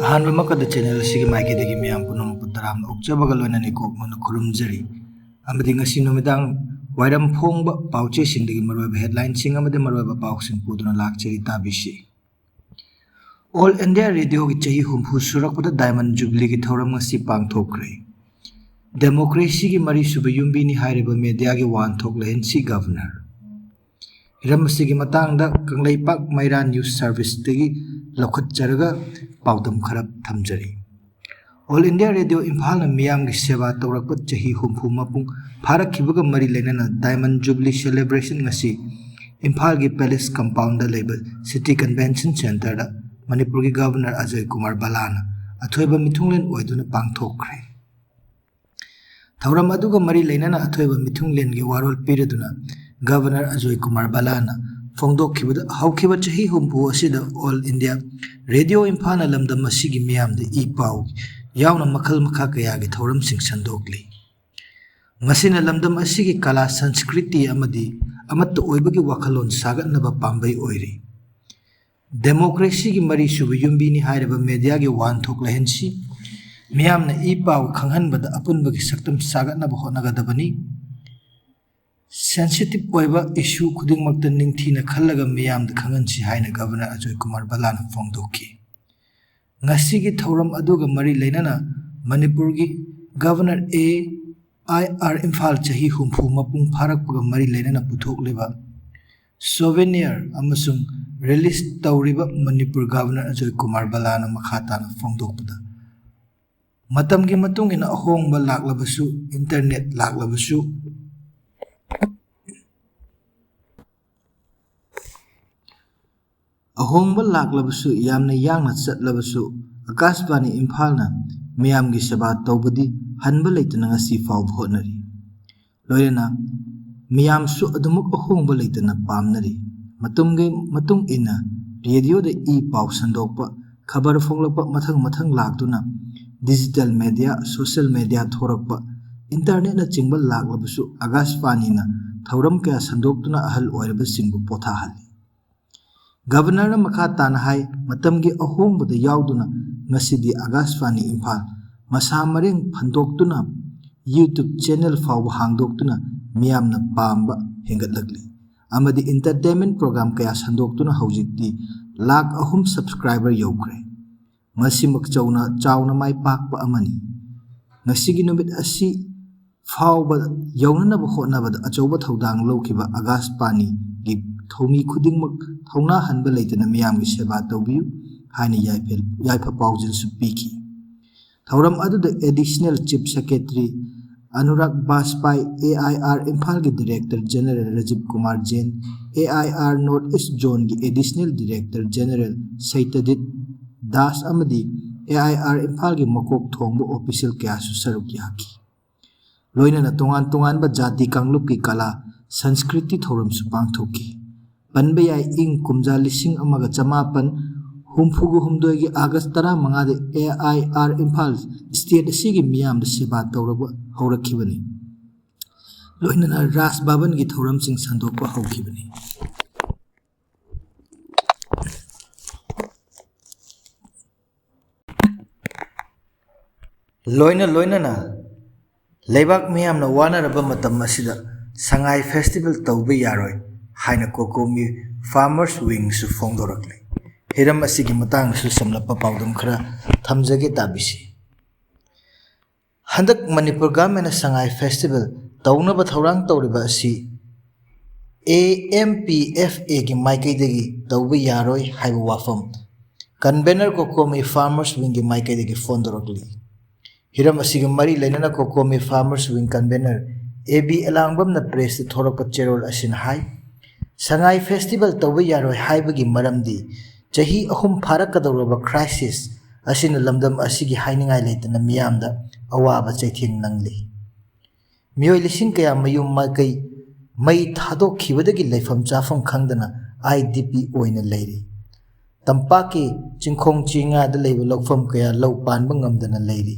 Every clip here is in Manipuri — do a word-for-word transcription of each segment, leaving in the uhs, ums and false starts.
ꯑꯍꯥꯟꯕꯃꯛꯇꯗ channel ꯑꯁꯤꯒꯤ ꯃꯥꯏꯀꯩꯗꯒꯤ ꯃꯌꯥꯝ ꯄꯨꯝꯅꯃꯛꯄꯨ ꯇꯔꯥꯝꯅ ꯑꯣꯛꯆꯕꯒ ꯂꯣꯏꯅꯅ ꯏꯀꯣꯛ ꯃꯣꯟꯅ ꯈꯨꯔꯨꯝꯖꯔꯤ꯫ ꯑꯃꯗꯤ ꯉꯁꯤ ꯅꯨꯃꯤꯗꯥꯡ ꯋꯥꯏꯔꯝ ꯐꯣꯡꯕ ꯄꯥꯎꯆꯦꯁꯤꯡꯗꯒꯤ ꯃꯔꯨꯑꯣꯏꯕ headlineꯁꯤꯡ ꯑꯃꯗꯤ ꯃꯔꯨꯑꯣꯏꯕ ꯄꯥꯎꯁꯤꯡ ꯄꯨꯗꯨꯅ ꯂꯥꯛꯆꯔꯤ, ꯇꯥꯕꯤꯁꯤ꯫ All India Radioꯒꯤ ꯆꯍꯤ ꯍꯨꯝꯐꯨ ꯁꯨꯔꯛꯄꯗ Diamond Jubileeꯒꯤ ꯊꯧꯔꯝ ꯉꯁꯤ ꯄꯥꯡꯊꯣꯛꯈ꯭ꯔꯦ꯫ Democracyꯒꯤ ꯃꯔꯤꯁꯨꯕ ꯌꯨꯝꯕꯤꯅꯤ ꯍꯥꯏꯔꯤꯕ mediaꯒꯤ ꯋꯥꯍꯟꯊꯣꯛ ꯂꯩꯍꯟꯁꯤ Governor꯫ ꯍꯤꯔꯝ ꯑꯁꯤꯒꯤ ꯃꯇꯥꯡꯗ ꯀꯪꯂꯩꯄꯥꯛ ꯃꯩꯔꯥ News Serviceꯇꯒꯤ ꯂꯧꯈꯠꯆꯔꯒ ꯄꯥꯎꯗꯝ ꯈꯔ ꯊꯝꯖꯔꯤ꯫ All India Radio ꯏꯝꯐꯥꯜꯅ ꯃꯤꯌꯥꯝꯒꯤ ꯁꯦꯕꯥ ꯇꯧꯔꯛꯄ ꯆꯍꯤ ꯍꯨꯝꯐꯨ ꯃꯄꯨꯡ ꯐꯥꯔꯛꯈꯤꯕꯒ ꯃꯔꯤ ꯂꯩꯅꯅ Diamond Jubilee Celebration ꯉꯁꯤ ꯏꯝꯐꯥꯜꯒꯤ Palace Compoundꯗ ꯂꯩꯕ City Convention Centreꯗ ꯃꯅꯤꯄꯨꯔꯒꯤ Governor ꯑꯖꯣꯏ ꯀꯨꯃꯥꯔ ꯕꯂꯥꯅ ꯑꯊꯣꯏꯕ ꯃꯤꯊꯨꯡꯂꯦꯟ ꯑꯣꯏꯗꯨꯅ ꯄꯥꯡꯊꯣꯛꯈ꯭ꯔꯦ꯫ ꯊꯧꯔꯝ ꯑꯗꯨꯒ ꯃꯔꯤ ꯂꯩꯅꯅ ꯑꯊꯣꯏꯕ ꯃꯤꯊꯨꯡꯂꯦꯟꯒꯤ ꯋꯥꯔꯣꯜ ꯄꯤꯔꯗꯨꯅ Governor ꯑꯖꯣꯏ ꯀꯨꯃꯥꯔ ꯕꯂꯥꯅ ꯐꯣꯡꯗꯣꯛꯈꯤꯕꯗ, ꯍꯧꯈꯤꯕ ꯆꯍꯤ ꯍꯨꯝꯐꯨ ꯑꯁꯤꯗ All India Radio ꯏꯝꯐꯥꯜꯅ ꯂꯝꯗꯝ ꯑꯁꯤꯒꯤ ꯃꯤꯌꯥꯝꯗ ꯏ ꯄꯥꯎ ꯌꯥꯎꯅ ꯃꯈꯜ ꯃꯈꯥ ꯀꯌꯥꯒꯤ ꯊꯧꯔꯝꯁꯤꯡ ꯁꯟꯗꯣꯛꯂꯤ꯫ ꯃꯁꯤꯅ ꯂꯝꯗꯝ ꯑꯁꯤꯒꯤ ꯀꯂꯥ, ꯁꯪꯁꯀ꯭ꯔꯤꯇꯤ ꯑꯃꯗꯤ ꯑꯃꯠꯇ ꯑꯣꯏꯕꯒꯤ ꯋꯥꯈꯜꯂꯣꯟ ꯁꯥꯒꯠꯅꯕ ꯄꯥꯝꯕꯩ ꯑꯣꯏꯔꯤ꯫ Democracyꯒꯤ ꯃꯔꯤꯁꯨꯕ ꯌꯨꯝꯕꯤꯅꯤ ꯍꯥꯏꯔꯤꯕ mediaꯒꯤ ꯋꯥꯍꯟꯊꯣꯛ ꯂꯩꯍꯟꯁꯤ ꯃꯤꯌꯥꯝꯅ ꯏ ꯄꯥꯎ ꯈꯪꯍꯟꯕꯗ ꯑꯄꯨꯟꯕꯒꯤ ꯁꯛꯇꯝ ꯁꯥꯒꯠꯅꯕ ꯍꯣꯠꯅꯒꯗꯕꯅꯤ꯫ Sensitive ꯑꯣꯏꯕ issue ꯈꯨꯗꯤꯡꯃꯛꯇ ꯅꯤꯡꯊꯤꯅ ꯈꯜꯂꯒ ꯃꯤꯌꯥꯝꯗ ꯈꯪꯍꯟꯁꯤ ꯍꯥꯏꯅ Governor ꯑꯖꯣꯏ ꯀꯨꯃꯥꯔ ꯕꯂꯥꯅ ꯐꯣꯡꯗꯣꯛꯈꯤ꯫ ꯉꯁꯤꯒꯤ ꯊꯧꯔꯝ ꯑꯗꯨꯒ ꯃꯔꯤ ꯂꯩꯅꯅ ꯃꯅꯤꯄꯨꯔꯒꯤ Governor AIR ꯏꯝꯐꯥꯜ ꯆꯍꯤ ꯍꯨꯝꯐꯨ ꯃꯄꯨꯡ ꯐꯥꯔꯛꯄꯒ ꯃꯔꯤ ꯂꯩꯅꯅ ꯄꯨꯊꯣꯛꯂꯤꯕ souvenir ꯑꯃꯁꯨꯡ release ꯇꯧꯔꯤꯕ ꯃꯅꯤꯄꯨꯔ Governor ꯑꯖꯣꯏ ꯀꯨꯃꯥꯔ ꯕꯂꯥꯅ ꯃꯈꯥ ꯇꯥꯅ ꯐꯣꯡꯗꯣꯛꯄꯗ, ꯃꯇꯝꯒꯤ ꯃꯇꯨꯡ ꯏꯟꯅ ꯑꯍꯣꯡꯕ ꯂꯥꯛꯂꯕꯁꯨ, internet ꯂꯥꯛꯂꯕꯁꯨ, ꯑꯍꯣꯡꯕ ꯂꯥꯛꯂꯕꯁꯨ, ꯌꯥꯝꯅ ꯌꯥꯡꯅ ꯆꯠꯂꯕꯁꯨ, ꯑꯀꯥꯁꯕꯥꯅꯤ ꯏꯝꯐꯥꯜꯅ ꯃꯤꯌꯥꯝꯒꯤ ꯁꯦꯕꯥ ꯇꯧꯕꯗꯤ ꯍꯟꯕ ꯂꯩꯇꯅ ꯉꯁꯤ ꯐꯥꯎꯕ ꯍꯣꯠꯅꯔꯤ꯫ ꯂꯣꯏꯅꯅ ꯃꯤꯌꯥꯝꯁꯨ ꯑꯗꯨꯃꯛ ꯑꯍꯣꯡꯕ ꯂꯩꯇꯅ ꯄꯥꯝꯅꯔꯤ꯫ ꯃꯇꯝꯒꯤ ꯃꯇꯨꯡ ꯏꯟꯅ radioꯗ ꯏ ꯄꯥꯎ ꯁꯟꯗꯣꯛꯄ, ꯈꯕꯔ ꯐꯣꯡꯂꯛꯄ, ꯃꯊꯪ ꯃꯊꯪ ꯂꯥꯛꯇꯨꯅ digital media, social media ꯊꯣꯔꯛꯄ, internetꯅꯆꯤꯡꯕ ꯂꯥꯛꯂꯕꯁꯨ ꯑꯀꯥꯁꯕꯥꯅꯤꯅ ꯊꯧꯔꯝ ꯀꯌꯥ ꯁꯟꯗꯣꯛꯇꯨꯅ ꯑꯍꯜ ꯑꯣꯏꯔꯕꯁꯤꯡꯕꯨ ꯄꯣꯊꯥꯍꯜꯂꯤ꯫ Governorꯅ ꯃꯈꯥ ꯇꯥꯅ ꯍꯥꯏ, ꯃꯇꯝꯒꯤ ꯑꯍꯣꯡꯕꯗ ꯌꯥꯎꯗꯨꯅ ꯉꯁꯤꯗꯤ ꯑꯒꯥꯁꯕꯥꯅꯤ ꯏꯝꯐꯥꯜ ꯃꯁꯥ ꯃꯔꯦꯡ ꯐꯟꯗꯣꯛꯇꯨꯅ YouTube channel ꯐꯥꯎꯕ ꯍꯥꯡꯗꯣꯛꯇꯨꯅ ꯃꯤꯌꯥꯝꯅ ꯄꯥꯝꯕ ꯍꯦꯟꯒꯠꯂꯛꯂꯤ꯫ ꯑꯃꯗꯤ entertainment program ꯀꯌꯥ ꯁꯟꯗꯣꯛꯇꯨꯅ ꯍꯧꯖꯤꯛꯇꯤ ꯂꯥꯈ ꯑꯍꯨꯝ subscriber ꯌꯧꯈ꯭ꯔꯦ꯫ ꯃꯁꯤꯃꯛ ꯆꯥꯎꯅ, ꯆꯥꯎꯅ ꯃꯥꯏ ꯄꯥꯛꯄ ꯑꯃꯅꯤ꯫ ꯉꯁꯤꯒꯤ ꯅꯨꯃꯤꯠ ꯑꯁꯤ ꯐꯥꯎꯕ ꯌꯧꯅꯅꯕ ꯍꯣꯠꯅꯕꯗ ꯑꯆꯧꯕ ꯊꯧꯗꯥꯡ ꯂꯧꯈꯤꯕ ꯑꯒꯥꯁꯕꯥꯅꯤꯒꯤ ꯊꯧꯃꯤ ꯈꯨꯗꯤꯡꯃꯛ ꯊꯧꯅꯥ ꯍꯟꯕ ꯂꯩꯇꯅ ꯃꯤꯌꯥꯝꯒꯤ ꯁꯦꯕꯥ ꯇꯧꯕꯤꯌꯨ ꯍꯥꯏꯅ ꯌꯥꯏꯐ-, ꯌꯥꯏꯐ ꯄꯥꯎꯖꯦꯜꯁꯨ ꯄꯤꯈꯤ꯫ ꯊꯧꯔꯝ ꯑꯗꯨꯗ Additional Chief Secretary Anurag ꯕꯥꯖꯄꯥꯏ, AIR ꯏꯝꯐꯥꯜꯒꯤ Director General ꯔꯥꯖꯤꯕ ꯀꯨꯃꯥꯔ ꯖꯦꯟ, AIR North East Zoneꯒꯤ Additional Director General ꯁꯩꯇꯗꯤꯠ Das ꯑꯃꯗꯤ AIR ꯏꯝꯐꯥꯜꯒꯤ ꯃꯀꯣꯛ ꯊꯣꯡꯕ official ꯀꯌꯥꯁꯨ ꯁꯔꯨꯛ ꯌꯥꯈꯤ꯫ ꯂꯣꯏꯅꯅ ꯇꯣꯉꯥꯟ ꯇꯣꯉꯥꯟꯕ ꯖꯥꯇꯤ ꯀꯥꯡꯂꯨꯞꯀꯤ ꯀꯂꯥ, ꯁꯪꯁꯀ꯭ꯔꯤꯇꯤ ꯊꯧꯔꯝꯁꯨ ꯄꯥꯡꯊꯣꯛꯈꯤ꯫ ꯄꯟꯕ ꯌꯥꯏ, ꯏꯪ ꯀꯨꯝꯖꯥ ꯂꯤꯁꯤꯡ ꯑꯃꯒ ꯆꯃꯥꯄꯟ ꯍꯨꯝꯐꯨꯒ ꯍꯨꯝꯗꯣꯏꯒꯤ August ꯇꯔꯥꯃꯉꯥꯗ AIR ꯏꯝꯐꯥꯜ state ꯑꯁꯤꯒꯤ ꯃꯤꯌꯥꯝꯗ ꯁꯦꯕꯥ ꯇꯧꯔꯕ ꯍꯧꯔꯛꯈꯤꯕꯅꯤ꯫ ꯂꯣꯏꯅꯅ ꯔꯥꯖ ꯚꯕꯟꯒꯤ ꯊꯧꯔꯝꯁꯤꯡ ꯁꯟꯗꯣꯛꯄ ꯍꯧꯈꯤꯕꯅꯤ꯫ ꯂꯣꯏꯅ ꯂꯣꯏꯅꯅ ꯂꯩꯕꯥꯛ ꯃꯤꯌꯥꯝꯅ ꯋꯥꯅꯔꯕ ꯃꯇꯝ ꯑꯁꯤꯗ ꯁꯉꯥꯏ festival ꯇꯧꯕ ꯌꯥꯔꯣꯏ ꯍꯥꯏꯅ ꯀꯣꯀꯣꯃꯤ farmers wingꯁꯨ ꯐꯣꯡꯗꯣꯔꯛꯂꯤ꯫ ꯍꯤꯔꯝ ꯑꯁꯤꯒꯤ ꯃꯇꯥꯡꯗꯁꯨ ꯁꯝꯂꯞꯄ ꯄꯥꯎꯗꯝ ꯈꯔ ꯊꯝꯖꯒꯦ, ꯇꯥꯕꯤꯁꯤ꯫ ꯍꯟꯗꯛ ꯃꯅꯤꯄꯨꯔ governmentꯅ ꯁꯉꯥꯏ festival ꯇꯧꯅꯕ ꯊꯧꯔꯥꯡ ꯇꯧꯔꯤꯕ ꯑꯁꯤ AMPFAꯒꯤ ꯃꯥꯏꯀꯩꯗꯒꯤ ꯇꯧꯕ ꯌꯥꯔꯣꯏ ꯍꯥꯏꯕ ꯋꯥꯐꯝ convener ꯀꯣꯀꯣꯃꯤ farmers wingꯒꯤ ꯃꯥꯏꯀꯩꯗꯒꯤ ꯐꯣꯡꯗꯣꯔꯛꯂꯤ꯫ ꯍꯤꯔꯝ ꯑꯁꯤꯒ ꯃꯔꯤ ꯂꯩꯅꯅ ꯀꯣꯀꯣꯃꯤ farmers wing convener AB ꯑꯦꯂꯥꯡꯕꯝꯅ pressꯇ ꯊꯣꯔꯛꯄ ꯆꯦꯔꯣꯜ ꯑꯁꯤꯅ ꯍꯥꯏ, ꯁꯉꯥꯏ festival ꯇꯧꯕ ꯌꯥꯔꯣꯏ ꯍꯥꯏꯕꯒꯤ ꯃꯔꯝꯗꯤ ꯆꯍꯤ ꯑꯍꯨꯝ ꯐꯥꯔꯛꯀꯗꯧꯔꯕ crisis ꯑꯁꯤꯅ ꯂꯝꯗꯝ ꯑꯁꯤꯒꯤ ꯍꯥꯏꯅꯤꯡꯉꯥꯏ ꯂꯩꯇꯅ ꯃꯤꯌꯥꯝꯗ ꯑꯋꯥꯕ ꯆꯩꯊꯦꯡ ꯅꯪꯂꯤ꯫ ꯃꯤꯑꯣꯏ ꯂꯤꯁꯤꯡ ꯀꯌꯥ ꯃꯌꯨꯝ ꯃꯀꯩ ꯃꯩ ꯊꯥꯗꯣꯛꯈꯤꯕꯗꯒꯤ ꯂꯩꯐꯝ ꯆꯥꯐꯝ ꯈꯪꯗꯅ IDP ꯑꯣꯏꯅ ꯂꯩꯔꯤ꯫ ꯇꯝꯄꯥꯛꯀꯤ ꯆꯤꯡꯈꯣꯡ ꯆꯤꯡꯌꯥꯗ ꯂꯩꯕ ꯂꯧꯐꯝ ꯀꯌꯥ ꯂꯧ ꯄꯥꯟꯕ ꯉꯝꯗꯅ ꯂꯩꯔꯤ꯫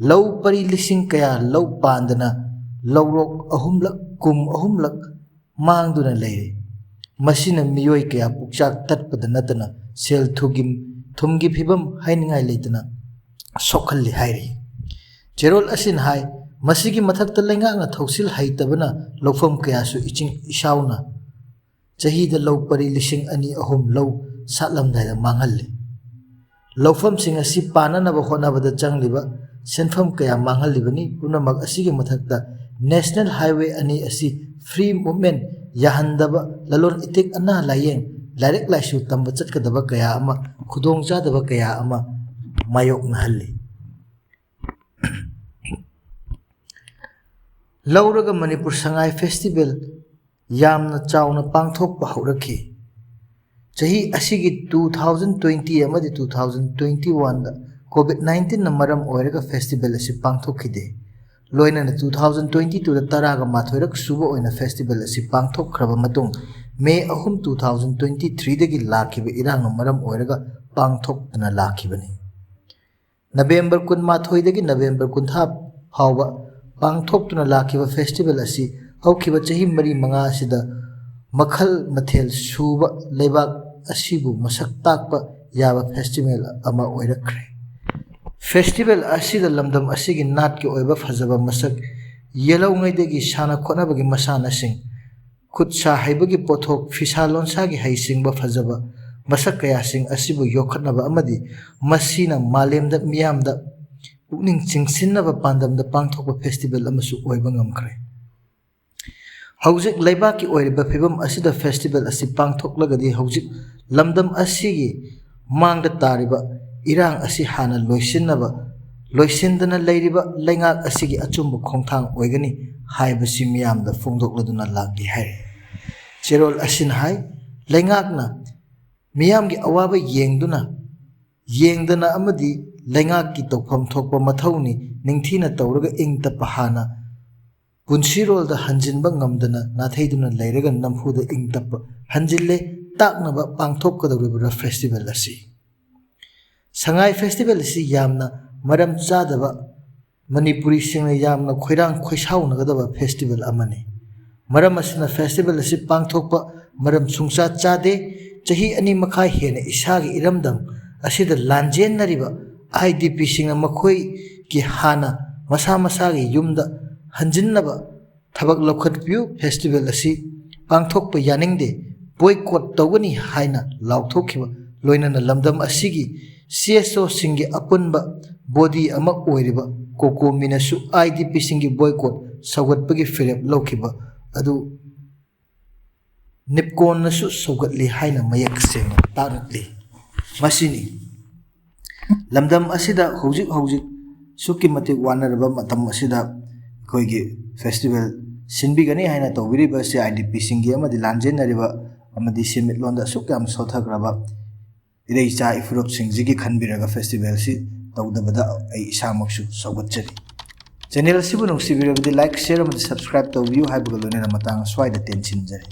ꯂꯧ ꯄꯔꯤ ꯂꯤꯁꯤꯡ ꯀꯌꯥ ꯂꯧ ꯄꯥꯟꯗꯅ ꯂꯧꯔꯣꯛ ꯑꯍꯨꯝꯂꯛ, ꯀꯨꯝ ꯑꯍꯨꯝꯂꯛ ꯃꯥꯡꯗꯨꯅ ꯂꯩꯔꯦ꯫ ꯃꯁꯤꯅ ꯃꯤꯑꯣꯏ ꯀꯌꯥ ꯄꯨꯛꯆꯥꯛ ꯇꯠꯄꯗ ꯅꯠꯇꯅ ꯁꯦꯜ ꯊꯨꯝꯒꯤ ꯊꯨꯝꯒꯤ ꯐꯤꯕꯝ ꯍꯥꯏꯅꯤꯡꯉꯥꯏ ꯂꯩꯇꯅ ꯁꯣꯛꯍꯜꯂꯤ ꯍꯥꯏꯔꯤ꯫ ꯆꯦꯔꯣꯜ ꯑꯁꯤꯅ ꯍꯥꯏ, ꯃꯁꯤꯒꯤ ꯃꯊꯛꯇ ꯂꯩꯉꯥꯛꯅ ꯊꯧꯁꯤꯜ ꯍꯩꯇꯕꯅ ꯂꯧꯐꯝ ꯀꯌꯥꯁꯨ ꯏꯆꯤꯡ ꯏꯆꯥꯎꯅ ꯆꯍꯤꯗ ꯂꯧ ꯄꯔꯤ ꯂꯤꯁꯤꯡ ꯑꯅꯤ ꯑꯍꯨꯝ ꯂꯧ ꯁꯥꯠꯂꯝꯗꯥꯏꯗ ꯃꯥꯡꯍꯜꯂꯤ꯫ ꯂꯧꯐꯝꯁꯤꯡ ꯑꯁꯤ ꯄꯥꯟꯅꯅꯕ ꯍꯣꯠꯅꯕꯗ ꯆꯪꯂꯤꯕ ꯁꯦꯟꯐꯝ ꯀꯌꯥ ꯃꯥꯡꯍꯜꯂꯤꯕꯅꯤ꯫ ꯄꯨꯝꯅꯃꯛ ꯑꯁꯤꯒꯤ ꯃꯊꯛꯇ National Highway ꯑꯅꯤ ꯑꯁꯤ free movement ꯌꯥꯍꯟꯗꯕ, ꯂꯂꯣꯟ ꯏꯇꯤꯛ, ꯑꯅꯥ ꯂꯥꯏꯌꯦꯡ, ꯂꯥꯏꯔꯤꯛ ꯂꯥꯏꯁꯨ ꯇꯝꯕ ꯆꯠꯀꯗꯕ ꯀꯌꯥ ꯑꯃ ꯈꯨꯗꯣꯡꯆꯥꯗꯕ ꯀꯌꯥ ꯑꯃ ꯃꯥꯌꯣꯛꯅꯍꯜꯂꯤ꯫ ꯂꯧꯔꯒ ꯃꯅꯤꯄꯨꯔ ꯁꯉꯥꯏ ꯐꯦꯁꯇꯤꯚꯦꯜ ꯌꯥꯝꯅ ꯆꯥꯎꯅ ꯄꯥꯡꯊꯣꯛꯄ ꯍꯧꯔꯛꯈꯤ꯫ ꯆꯍꯤ ꯑꯁꯤꯒꯤ two thousand twenty ꯑꯃꯗꯤ two thousand twenty oneꯗ COVID nineteenꯅ ꯃꯔꯝ ꯑꯣꯏꯔꯒ ꯐꯦꯁꯇꯤꯚꯦꯜ ꯑꯁꯤ ꯄꯥꯡꯊꯣꯛꯈꯤꯗꯦ꯫ ꯂꯣꯏꯅꯅ two thousand twenty twoꯗ ꯇꯔꯥꯒ ꯃꯥꯊꯣꯏꯔꯛ ꯁꯨꯕ ꯑꯣꯏꯅ ꯐꯦꯁꯇꯤꯚꯦꯜ ꯑꯁꯤ ꯄꯥꯡꯊꯣꯛꯈ꯭ꯔꯕ ꯃꯇꯨꯡ, ꯃꯦ ꯑꯍꯨꯝ, two thousand twenty threeꯗꯒꯤ ꯂꯥꯛꯈꯤꯕ ꯏꯔꯥꯡꯅ ꯃꯔꯝ ꯑꯣꯏꯔꯒ ꯄꯥꯡꯊꯣꯛꯇꯅ ꯂꯥꯛꯈꯤꯕꯅꯤ꯫ ꯅꯕꯦꯝꯕꯔ ꯀꯨꯟꯃꯥꯊꯣꯏꯗꯒꯤ ꯅꯕꯦꯝꯕꯔ ꯀꯨꯟꯊ꯭ꯔꯥ ꯐꯥꯎꯕ ꯄꯥꯡꯊꯣꯛꯇꯨꯅ ꯂꯥꯛꯈꯤꯕ ꯐꯦꯁꯇꯤꯚꯦꯜ ꯑꯁꯤ ꯍꯧꯈꯤꯕ ꯆꯍꯤ ꯃꯔꯤ ꯃꯉꯥ ꯑꯁꯤꯗ ꯃꯈꯜ ꯃꯊꯦꯜ ꯁꯨꯕ ꯂꯩꯕꯥꯛ ꯑꯁꯤꯕꯨ ꯃꯁꯛ ꯇꯥꯛꯄ ꯌꯥꯕ ꯐꯦꯁꯇꯤꯚꯦꯜ ꯑꯃ ꯑꯣꯏꯔꯛꯈ꯭ꯔꯦ꯫ ꯐꯦꯁꯇꯤꯚꯦꯜ ꯑꯁꯤꯗ ꯂꯝꯗꯝ ꯑꯁꯤꯒꯤ ꯅꯥꯠꯀꯤ ꯑꯣꯏꯕ ꯐꯖꯕ ꯃꯁꯛ ꯌꯦꯜꯍꯧꯉꯩꯗꯒꯤ ꯁꯥꯟꯅ ꯈꯣꯠꯅꯕꯒꯤ ꯃꯁꯥꯟꯅꯁꯤꯡ, ꯈꯨꯠ ꯁꯥ ꯍꯩꯕꯒꯤ ꯄꯣꯠꯊꯣꯛ, ꯐꯤꯁꯥ ꯂꯣꯟꯁꯥꯒꯤ ꯍꯩꯁꯤꯡꯕ ꯐꯖꯕ ꯃꯁꯛ ꯀꯌꯥꯁꯤꯡ ꯑꯁꯤꯕꯨ ꯌꯣꯛꯈꯠꯅꯕ ꯑꯃꯗꯤ ꯃꯁꯤꯅ ꯃꯥꯂꯦꯝꯗ ꯃꯤꯌꯥꯝꯗ ꯄꯨꯛꯅꯤꯡ ꯆꯤꯡꯁꯤꯟꯅꯕ ꯄꯥꯟꯗꯝꯗ ꯄꯥꯡꯊꯣꯛꯄ ꯐꯦꯁꯇꯤꯚꯦꯜ ꯑꯃꯁꯨ ꯑꯣꯏꯕ ꯉꯝꯈ꯭ꯔꯦ꯫ ꯍꯧꯖꯤꯛ ꯂꯩꯕꯥꯛꯀꯤ ꯑꯣꯏꯔꯤꯕ ꯐꯤꯕꯝ ꯑꯁꯤꯗ ꯐꯦꯁꯇꯤꯚꯦꯜ ꯑꯁꯤ ꯄꯥꯡꯊꯣꯛꯂꯒꯗꯤ ꯍꯧꯖꯤꯛ ꯂꯝꯗꯝ ꯑꯁꯤꯒꯤ ꯃꯥꯡꯗ ꯇꯥꯔꯤꯕ ꯏꯔꯥꯡ ꯑꯁꯤ ꯍꯥꯟꯅ ꯂꯣꯏꯁꯤꯟꯅꯕ, ꯂꯣꯏꯁꯤꯟꯗꯅ ꯂꯩꯔꯤꯕ ꯂꯩꯉꯥꯛ ꯑꯁꯤꯒꯤ ꯑꯆꯨꯝꯕ ꯈꯣꯡꯊꯥꯡ ꯑꯣꯏꯒꯅꯤ ꯍꯥꯏꯕꯁꯤ ꯃꯤꯌꯥꯝꯗ ꯐꯣꯡꯗꯣꯛꯂꯗꯨꯅ ꯂꯥꯛꯂꯤ ꯍꯥꯏꯔꯤ꯫ ꯆꯦꯔꯣꯜ ꯑꯁꯤꯅ ꯍꯥꯏ, ꯂꯩꯉꯥꯛꯅ ꯃꯤꯌꯥꯝꯒꯤ ꯑꯋꯥꯕ ꯌꯦꯡꯗꯨꯅ, ꯌꯦꯡꯗꯅ ꯑꯃꯗꯤ ꯂꯩꯉꯥꯛꯀꯤ ꯇꯧꯐꯝ ꯊꯣꯛꯄ ꯃꯊꯧꯅꯤ, ꯅꯤꯡꯊꯤꯅ ꯇꯧꯔꯒ ꯏꯪ ꯇꯞꯄ ꯍꯥꯟꯅ ꯄꯨꯟꯁꯤꯔꯣꯜꯗ ꯍꯟꯖꯤꯟꯕ ꯉꯝꯗꯅ ꯅꯥꯊꯩꯗꯨꯅ ꯂꯩꯔꯒ ꯅꯝꯐꯨꯗ ꯏꯪ ꯇꯞꯄ ꯍꯟꯖꯤꯜꯂꯦ ꯇꯥꯛꯅꯕ ꯄꯥꯡꯊꯣꯛꯀꯗꯧꯔꯤꯕꯔꯥ ꯐꯦꯁꯇꯤꯚꯦꯜ ꯑꯁꯤ? ꯁꯉꯥꯏ ꯐꯦꯁꯇꯤꯚꯦꯜ ꯑꯁꯤ ꯌꯥꯝꯅ ꯃꯔꯝ ꯆꯥꯗꯕ, ꯃꯅꯤꯄꯨꯔꯤꯁꯤꯡꯅ ꯌꯥꯝꯅ ꯈꯣꯏꯔꯥꯡ ꯈꯣꯏꯁꯥꯎꯅꯒꯗꯕ ꯐꯦꯁꯇꯤꯚꯦꯜ ꯑꯃꯅꯤ꯫ ꯃꯔꯝ ꯑꯁꯤꯅ ꯐꯦꯁꯇꯤꯚꯦꯜ ꯑꯁꯤ ꯄꯥꯡꯊꯣꯛꯄ ꯃꯔꯝ ꯁꯨꯡꯆꯥ ꯆꯥꯗꯦ꯫ ꯆꯍꯤ ꯑꯅꯤ ꯃꯈꯥꯏ ꯍꯦꯟꯅ ꯏꯁꯥꯒꯤ ꯏꯔꯝꯗꯝ ꯑꯁꯤꯗ ꯂꯥꯟꯖꯦꯟꯅꯔꯤꯕ ꯑꯥꯏ ꯗꯤ ꯄꯤꯁꯤꯡꯅ ꯃꯈꯣꯏꯒꯤ ꯍꯥꯟꯅ ꯃꯁꯥ ꯃꯁꯥꯒꯤ ꯌꯨꯝꯗ ꯍꯟꯖꯤꯟꯅꯕ ꯊꯕꯛ ꯂꯧꯈꯠꯄꯤꯌꯨ꯫ ꯐꯦꯁꯇꯤꯚꯦꯜ ꯑꯁꯤ ꯄꯥꯡꯊꯣꯛꯄ ꯌꯥꯅꯤꯡꯗꯦ, ꯕꯣꯏꯀꯣꯠ ꯇꯧꯒꯅꯤ ꯍꯥꯏꯅ ꯂꯥꯎꯊꯣꯛꯈꯤꯕ ꯂꯣꯏꯅꯅ ꯂꯝꯗꯝ ꯑꯁꯤꯒꯤ ꯁꯤ ꯑꯦꯁ ꯑꯣꯁꯤꯡꯒꯤ ꯑꯄꯨꯟꯕ ꯕꯣꯗꯤ ꯑꯃ ꯑꯣꯏꯔꯤꯕ ꯀꯣꯀꯣꯃꯤꯅꯁꯨ ꯑꯥꯏ ꯗꯤ ꯄꯤꯁꯤꯡꯒꯤ ꯕꯣꯏꯀꯣꯠ ꯁꯧꯒꯠꯄꯒꯤ ꯐꯤꯔꯦꯞ ꯂꯧꯈꯤꯕ ꯑꯗꯨ ꯅꯤꯞꯀꯣꯟꯅꯁꯨ ꯁꯧꯒꯠꯂꯤ ꯍꯥꯏꯅ ꯃꯌꯦꯛ ꯁꯦꯡꯅ ꯇꯥꯛꯂꯛꯂꯤ꯫ ꯃꯁꯤꯅꯤ ꯂꯝꯗꯝ ꯑꯁꯤꯗ ꯍꯧꯖꯤꯛ ꯍꯧꯖꯤꯛ ꯑꯁꯨꯛꯀꯤ ꯃꯇꯤꯛ ꯋꯥꯅꯔꯕ ꯃꯇꯝ ꯑꯁꯤꯗ ꯑꯩꯈꯣꯏꯒꯤ ꯐꯦꯁꯇꯤꯚꯦꯜ ꯁꯤꯟꯕꯤꯒꯅꯤ ꯍꯥꯏꯅ ꯇꯧꯕꯤꯔꯤꯕ ꯑꯁꯤ ꯑꯥꯏ ꯗꯤ ꯄꯤꯁꯤꯡꯒꯤ ꯑꯃꯗꯤ ꯂꯥꯟꯖꯦꯟꯅꯔꯤꯕ ꯑꯃꯗꯤ ꯁꯦꯟꯃꯤꯠꯂꯣꯟꯗ ꯑꯁꯨꯛ ꯌꯥꯝ ꯁꯣꯠꯊꯈ꯭ꯔꯕ ꯏꯔꯩꯆꯥ ꯏꯐꯨꯔꯨꯞꯁꯤꯡꯁꯤꯒꯤ ꯈꯟꯕꯤꯔꯒ ꯐꯦꯁꯇꯤꯚꯦꯜꯁꯤ ꯇꯧꯗꯕꯗ ꯑꯩ ꯏꯁꯥꯃꯛꯁꯨ ꯁꯧꯒꯠꯆꯔꯤ꯫ ꯆꯦꯅꯦꯜ ꯑꯁꯤꯕꯨ ꯅꯨꯡꯁꯤꯕꯤꯔꯕꯗꯤ ꯂꯥꯏꯛ, ꯁꯤꯌꯔ ꯑꯃꯗꯤ ꯁꯕꯁꯀ꯭ꯔꯥꯏꯕ ꯇꯧꯕꯤꯌꯨ ꯍꯥꯏꯕꯒ ꯂꯣꯏꯅꯅ ꯃꯇꯥꯡ ꯑꯁ꯭ꯋꯥꯏꯗ ꯇꯦꯟꯁꯤꯟꯖꯔꯤ꯫